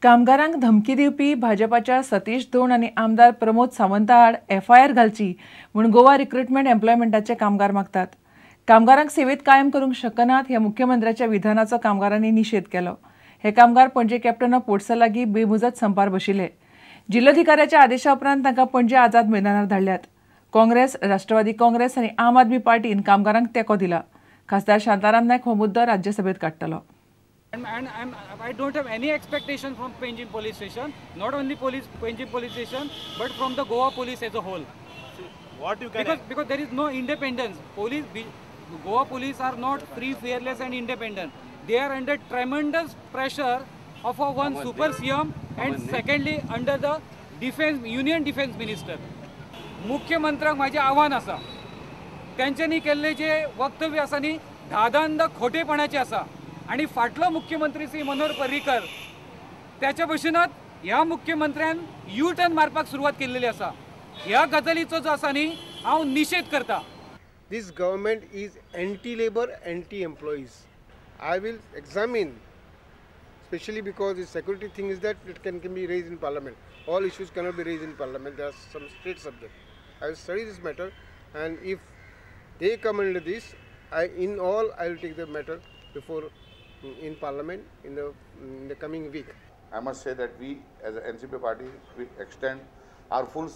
कामगारांक धमकी दिवपी भाजपाच्या सतीश धोंड आनी आमदार प्रमोद सावंता आड एफआयआर घालची म्हूण गोवा रिक्रुटमेंट एम्प्लॉयमेंटाचे कामगार मागतात. कामगारांक सेवेत कायम करूंक शकनात ह्या मुख्यमंत्र्याच्या विधानाचो कामगारांनी निशेध केलो. हे कामगार पणजे कॅप्टन ऑफ पोर्ट्सा लागीं बेमुजत संपार बशिल्ले. जिल्लोधिकाऱ्याच्या आदेशा उपरांत तांकां पणजे आझाद मैदानार धाडल्यात. काँग्रेस, राष्ट्रवादी काँग्रेस आनी आम आदमी पार्टीन कामगारांक तेंको दिला. खासदार शांताराम नायक हो मुद्दो राज्यसभेत काडटलो. And I don't have any expectation from Panjim police station, not only Panjim police station, but from the Goa police as a whole. What you can because there is no independence. Goa police are not free, fearless and independent. They are under tremendous pressure of a one super CM and secondly under the defense union defense minister. मुख्यमंत्र्यांक माझे आव्हान आसा, त्यांच्यानी केल्ले जे वक्तव्य आसा न्ही धादांत खोटेपणाचे आसा. आनी फाटलो मुख्यमंत्री श्री मनोहर पर्रीकर त्याच्या भशेनच ह्या मुख्यमंत्र्यान यू टर्न मारपाक सुरवात केल्लेली आसा. ह्या गजालीचो जो आसा न्ही हांव निशेध करता. This government is anti labour, anti employees. I will examine, specially because the security thing is that it can be raised in parliament. All issues cannot be raised in parliament, there are some state subject. I will study this matter and if they come under this, I will take the matter before in parliament in the coming week. I must say that we as a NCP party, we extend our full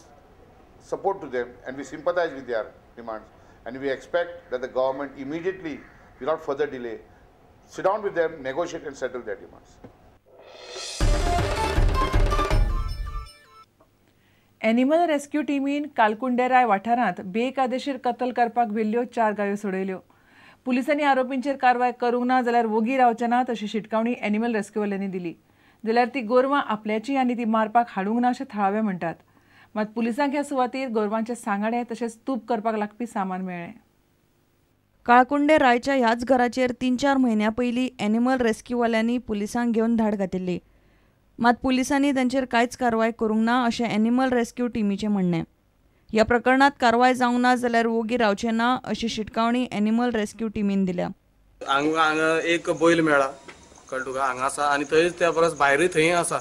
support to them and we sympathize with their demands, and we expect that the government immediately, without further delay, sit down with them, negotiate and settle their demands. Animal rescue टीमीन कालकुंडेराय वाठारांत बेकायदेशीर कत्तल करपाक व्हेल्ल्यो 4 गायो सोडयल्यो. पुलिसांनी आरोपींचेर कारवाय करूंक ना जाल्यार वोगी रावचे नात अशी शिटकावणी एनिमल रेस्क्यूवाल्यांनी दिली. जाल्यार ती गोरवां आपल्याची आनी ती मारपाक हाडूंक ना अशें थळावे म्हणटात. मात पुलिसांक ह्या सुवातेर गोरवांचे सांगाडे तशेंच तूप करपाक लागपी सामान मेळ्ळें. काळकुंडे रायच्या ह्याच घराचेर 3-4 म्हयन्यां पयलीं एनिमल रेस्क्यूवाल्यांनी पुलिसांक घेवन धाड घातिल्ली. मात पुलिसांनी तांचेर कांयच कारवाय करूंक ना अशें एनिमल रेस्क्यू टिमीचें म्हणणें. ह्या प्रकरणांत कारवाय जावंक ना जाल्यार वोगी रावचे ना अशी शिटकावणी एनिमल रेस्क्यू टिमीन दिल्या. हांगा हांगा एक बैल मेळ्ळा, कळ्ळें तुका, हांगा आसा आनी थंयच त्या परस भायरूय थंय आसा.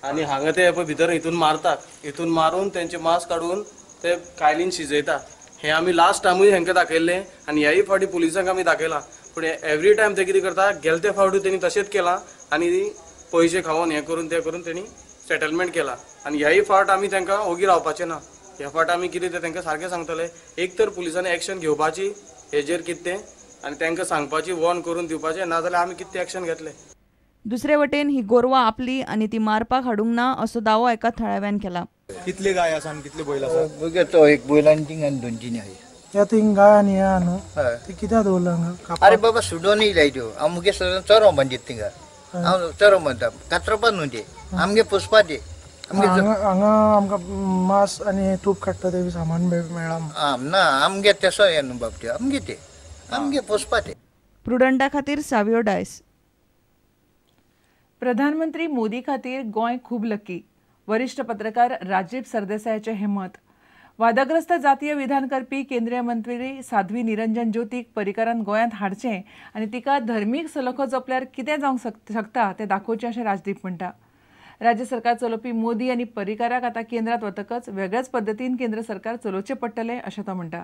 आनी हांगा ते पळय भितर हितून मारतात, हितून मारून तेंचे मांस काडून ते कायलीन शिजयता. हें आमी लास्ट टायमूय हेंकां दाखयल्लें आनी ह्याय फावटी पुलिसांक आमी दाखयलां. पूण एवरी टायम ते कितें करता, गेले ते फावटी तेणी तशेंच केलां आनी पयशे खावन हें करून तें करून तेणी सेटलमेंट केलां. आनी ह्याय फावट आमी तांकां ओगी रावपाचें ना. ह्या फावट आमी कितें तें तांकां सारकें सांगतले. एक तर पुलिसांनी एक्शन घेवपाची हेजेर कितें तें आनी तांकां सांगपाची, वॉर्न करून दिवपाचें, नाजाल्यार आमी कितें एक्शन घेतले. दुसरे वटेन ही गोरवां आपली आनी ती मारपाक हाडूंक ना असो दावो एका थळाव्यान केला. कितले गाय आसा आनी कितले बैल आसा? बघ तो एक बैल आनी थिंग आनी 2-3 आहा. ह्या 3 गाय आनी ह्या न्हू ती कित्याक दवरला हांगा? अरे बाबा सुडोन येयलाय त्यो. हांव मुगे सदां चरो बांदीत थिंगा, हांव चरो बांदता, कातरपा न्हू ते आमगे पोसपा ते. हांगा आमकां मांस आनी तूप काडटा ते सामान मेळ्ळां ना आमगे तेसो हें न्हू बाब, ते आमगे ते आमगे पोसपा ते. प्रुडंटा खातीर सावियो डायस. प्रधानमंत्री मोदी खातीर गोंय खूब लकी. वरिष्ठ पत्रकार राजीव सरदेसायाचें हें मत. वादग्रस्त जातीय विधान करपी केंद्रीय मंत्री साध्वी निरंजन ज्योतीक पर्रीकारान गोंयांत हाडचें आनी तिका धर्मीक सलखो जपल्यार कितें जावंक शकता तें दाखोवचें अशें राजदीप म्हणटा. राज्य सरकार चलोवपी मोदी आनी पर्रीकाराक आतां केंद्रांत वतकच वेगळ्याच पद्दतीन केंद्र सरकार चलोवचें पडटलें अशें तो म्हणटा.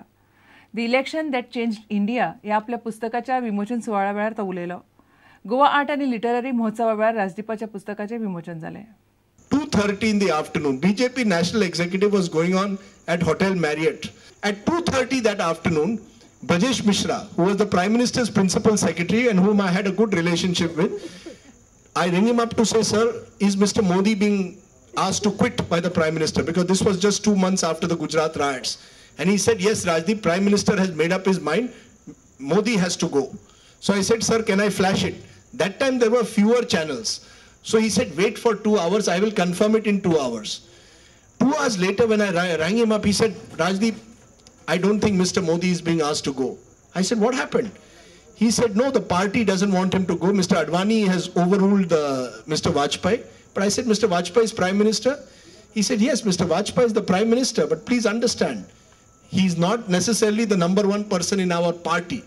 The election that change India ह्या आपल्या पुस्तकाच्या विमोचन सुवाळ्या वेळार तो उलयलो. गोवा आर्ट आनी लिटररी महोत्सवा वेळार राजदीपाच्या पुस्तकाचें विमोचन जालें. 2:30 in the afternoon, BJP National Executive was going on at Hotel Marriott. At 2:30 that afternoon, Brajesh Mishra, who was the Prime Minister's principal secretary and whom I had a good relationship with, I ring him up to say, sir, is Mr. Modi being asked to quit by the Prime Minister? Because this was just 2 months after the Gujarat riots. And he said, yes, Rajdeep, Prime Minister has made up his mind, Modi has to go. So I said, sir, can I flash it? That time there were fewer channels. So he said, wait for 2 hours, I will confirm it in 2 hours. 2 hours later, when I rang him up, he said, Rajdeep, I don't think Mr. Modi is being asked to go. I said, what happened? He said, no, the party doesn't want him to go. Mr. Advani has overruled Mr. Vajpayee. But I said, Mr. Vajpayee is Prime Minister? He said, yes, Mr. Vajpayee is the Prime Minister, but please understand, he is not necessarily the #1 person in our party.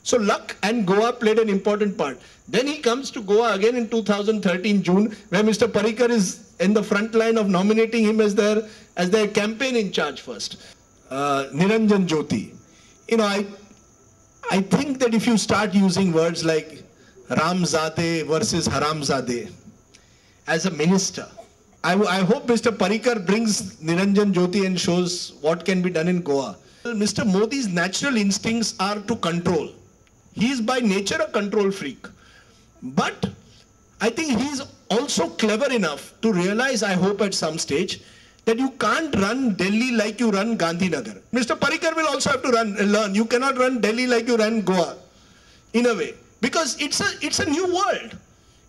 So luck and Goa played an important part. Then he comes to Goa again in 2013 June, where Mr. Parrikar is in the front line of nominating him as their campaign in charge first. Niranjan Jyoti. You know, I think that if you start using words like Ramzade versus Haramzade as a minister, I hope Mr. Parrikar brings Niranjan Jyoti and shows what can be done in Goa. Mr. Modi's natural instincts are to control. He is by nature a control freak. But I think he is also clever enough to realize, I hope at some stage, that you can't run Delhi like you run Gandhinagar. Mr. Parrikar will also have to learn. You cannot run Delhi like you run Goa, in a way. Because it's a new world.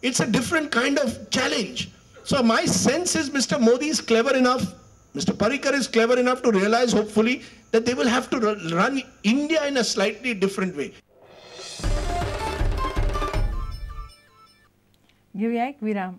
It's a different kind of challenge. So my sense is Mr. Modi is clever enough, Mr. Parrikar is clever enough to realize, hopefully, that they will have to run India in a slightly different way. घेऊया एक विराम.